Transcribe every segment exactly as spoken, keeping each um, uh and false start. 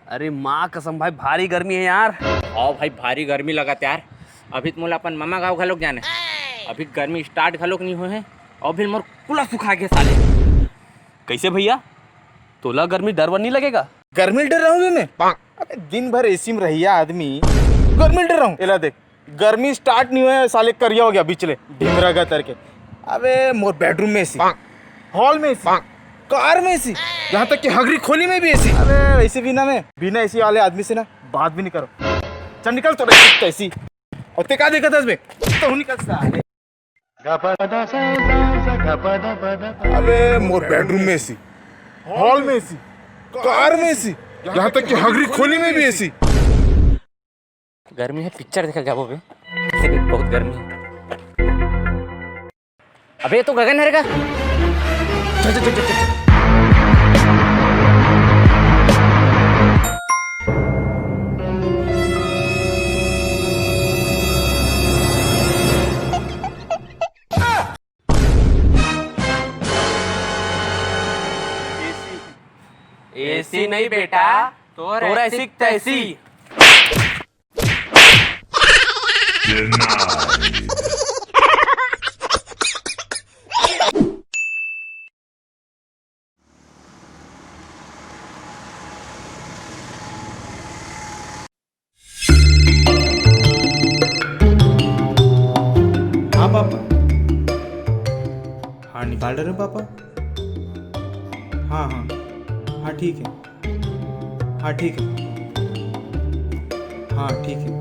अरे माँ कसम भाई, भारी गर्मी है यार। हव भाई, भारी गर्मी लगत यार। अभी तो मोला अपन ममा गाँव घलोक जाना है। अभी गर्मी स्टार्ट घलोक नहीं होए है, अउ अभी मोर कुला सुखा गे साले। कैसे भैया, तोला गर्मी डर वर नहीं लगेगा? गर्मी ले डर रहूं बे मैं? अबे दिन भर एसी में रहिया आदमी, गर्मी ले डर रहूं? एला देख, गर्मी स्टार्ट नहीं होए, साले करिया हो गया बिचले ढिमरा गतर के। अबे मोर बेडरूम में एसी, हॉल में एसी, कार में एसी, यहाँ तक कि हगरी खोली में भी एसी। अबे वैसे भी ना, मैं बिना एसी वाले आदमी से ना बात भी नहीं करो। चल निकल, तो एसी। अउ ते का देखत हस बे? तो निकल साले। अबे मोर बेडरूम में एसी, हॉल में एसी, कार में एसी, यहाँ तक कि हगरी खोली में भी एसी। गर्मी है, पिक्चर देखा जाबो बे। ऐसे भी बहुत गर्मी है। अबे ये तो गगन हरे का। चल, चल, चल, चल, चल। एसी नहीं बेटा, तोर तोर ऐसी ऐसी तैसी। हाँ पापा। हाँ निकाल रहे पापा। हाँ हाँ। हाँ ठीक है। हाँ ठीक है। हाँ ठीक है।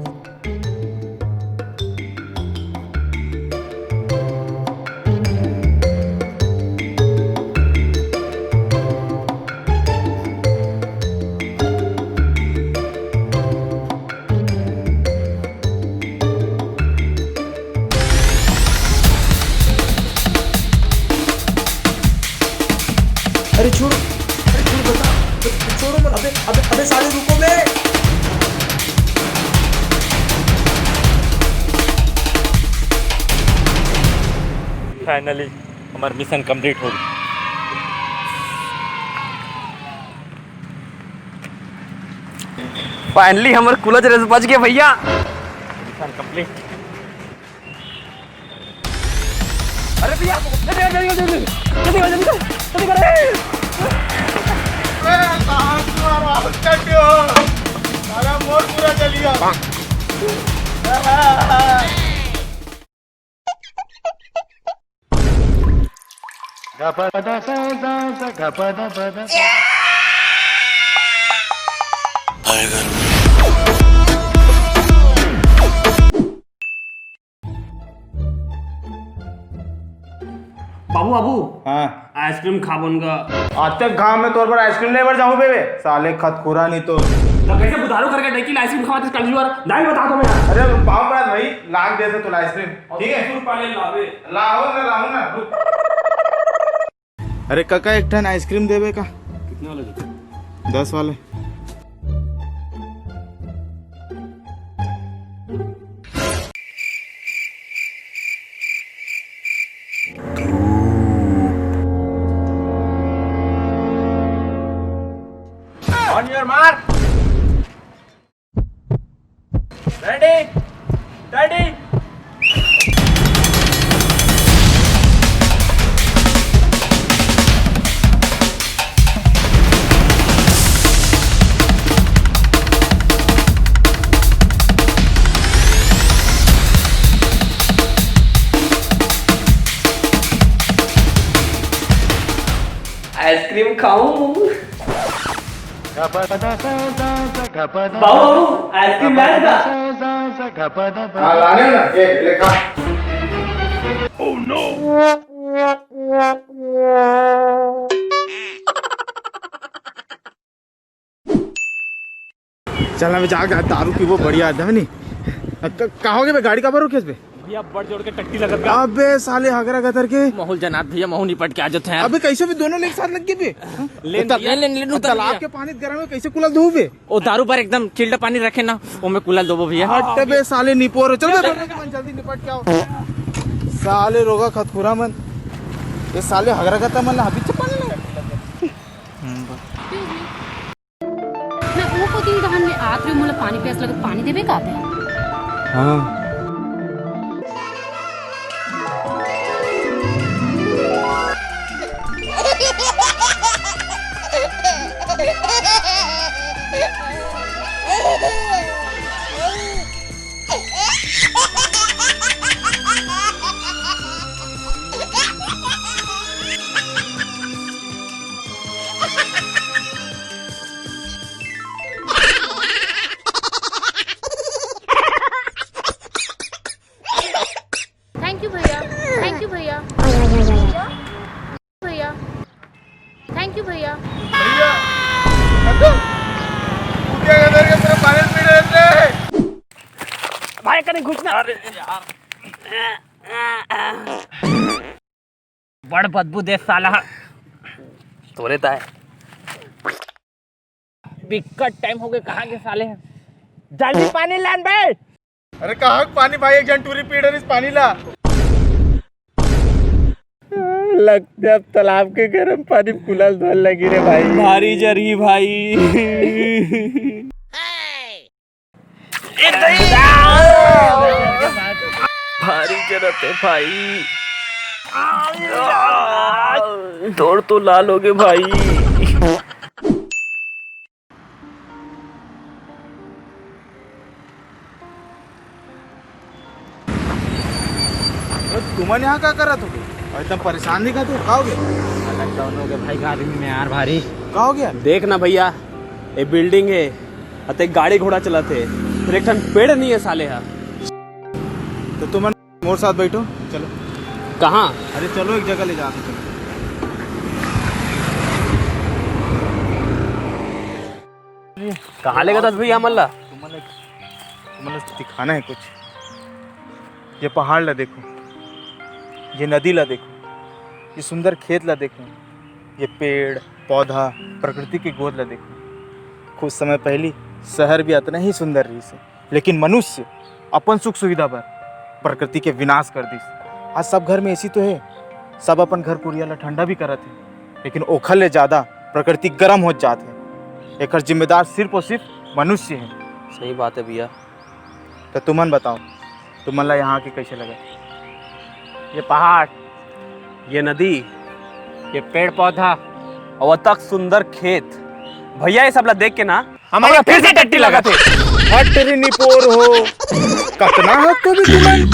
अरे छोड़ो, अरे छोड़ो बता, छोड़ो मत। अबे अबे अबे साले रुको बे। फाइनली हमार मिशन कंप्लीट हो गई। फाइनली हमर कुला ड्रेस बच गया भैया। Mission complete. अरे भैया, जल्दी, जल्दी, जल्दी, जल्दी, जल्दी, जल्दी, जल्दी, जल्दी, जल्दी, जल्दी। अरे, कहाँ से आ रहा है? अरे, मोर पूरा जलिया। बाबू, बाबू, हाँ। आइसक्रीम खाबोन गा। अतेक घाम में तोर बर आइसक्रीम ले बर जाहूं बे, बे? साले खतखुरा नहीं तो। तो कैसे बुधारू करके डेकी आइसक्रीम खावा थे कल जुआर? नहीं बता दो मैं। अरे बाप रे भाई, लाग दे दे तोला आइसक्रीम, ठीक है? तीस रुपया ले लावे। लाओ ना, लाओ ना, रुक। अरे काका, एक ठन आइसक्रीम देबे का? कितने वाला देते? दस वाले। On your mark. Ready? Ready? Ice cream खाऊं? बाबू, बाबू, आइसक्रीम लाए का? हाँ, लाने ना, ये ले खा। चल ना बे, जा, जा, दारू पीबो, बढ़िया आदमी नहीं। क-, का होगे बे, गाड़ी काबर रोकेस बे? भैया, बड़ जोर के टट्टी लगत गा। अबे साले हगरा गतर के। महू ल जनात भैया, महू निपट के आ जात हे यार। अबे कैसे बे, दोनों एक साथ लग गे बे? लेन तो भैया, लेन, लेन, लेन, उतर तालाब भैया। के पानी गरम है, कैसे कुला धोबे? ओ दारू पर एकदम चिल्ड पानी रखे ना, ओमे कुला धोबो भैया। हट बे साले निपोर, चल बे, जल्दी निपट के आओ। साले रोगा खतखुरा मन, ये साले हगरा गतर मन ला अभी चपल नहीं। हम्म, बस। मैं ऊपर रात रे मोला पानी प्यास लगे, पानी देबे का ते? हाँ। थैंक यू भैया, थैंक यू भैया, भैया, थैंक यू भैया। भैया, तू क्या कहता है, पूरा पानी पी रहे थे? भाई, कहीं घुसना। अरे यार। बड़ बदबू दे साला। तोरे ताय। बिक्कट टाइम हो गए, कहाँ के साले हैं? जल्दी पानी लान बे। अरे कहाँ पानी भाई, एक जन टूरी पी रहिस पानी ला। लगता है अब तालाब के गरम पानी फुलल धोल लगी रे भाई। भारी जरही भाई। भारी जरत है भाई। तोर तो लाल हो गए भाई। अरे तुमन यहाँ का करत हो? और एकदम परेशान दिखत हो, का हो गया? लॉकडाउन हो गया भाई, गर्मी में यार भारी। का हो गया? देख ना भैया, ये बिल्डिंग है, अते गाड़ी घोड़ा चलत है, फिर एक ठन पेड़ नहीं है साले हा। तो तुमन मोर साथ बैठो, चलो। कहाँ? अरे चलो, एक जगह ले जाते, चलो। कहाँ लेगत हस भैया हमन ला? तुमन ला, तुमन ला दिखाना है कुछ। ये पहाड़ ला देखो, ये नदी ला देखो, ये सुंदर खेत ला देखो, ये पेड़ पौधा, प्रकृति के गोद ला देखो। कुछ समय पहली शहर भी अतना ही सुंदर रहिस हे, लेकिन मनुष्य अपन सुख सुविधा बर प्रकृति के विनाश कर दिस। आज सब घर में एसी तो है, सब अपन घर कुरिया ला ठंडा भी करत है, लेकिन ओखर ले ज्यादा प्रकृति गरम होत जात है। एकर जिम्मेदार सिर्फ और सिर्फ मनुष्य है। सही बात है भैया। तो तुमन बताओ, तुमन ला यहाँ के कैसे लगा? ये पहाड़, ये नदी, ये पेड़ पौधा और अतक सुंदर खेत, भैया ये सब ला देख के ना हमन ला फिर से टट्टी लगत है। हट रे निपोर हो, कतना हक तो भी तुमन।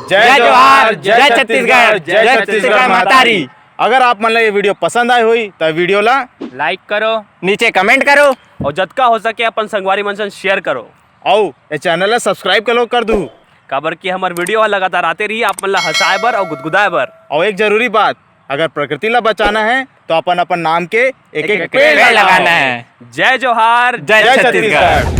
जय जोहार, जय छत्तीसगढ़, जय छत्तीसगढ़ महतारी। अगर आप मन ला ये वीडियो पसंद आए होई तो वीडियो ला लाइक करो, नीचे कमेंट करो और जतका हो सके अपन संगवारी मन संग शेयर करो। अउ ये चैनल ला सब्सक्राइब घलो कर दू। काबर कि हमर वीडियो ह लगातार आते रही, आप मन ला हंसाए बर अउ गुदगुदाए बर। अउ एक जरूरी बात, अगर प्रकृति ला बचाना है तो अपन अपन नाम के एक एक पेड़ लगाना है। जय जोहार, जय छत्तीसगढ़।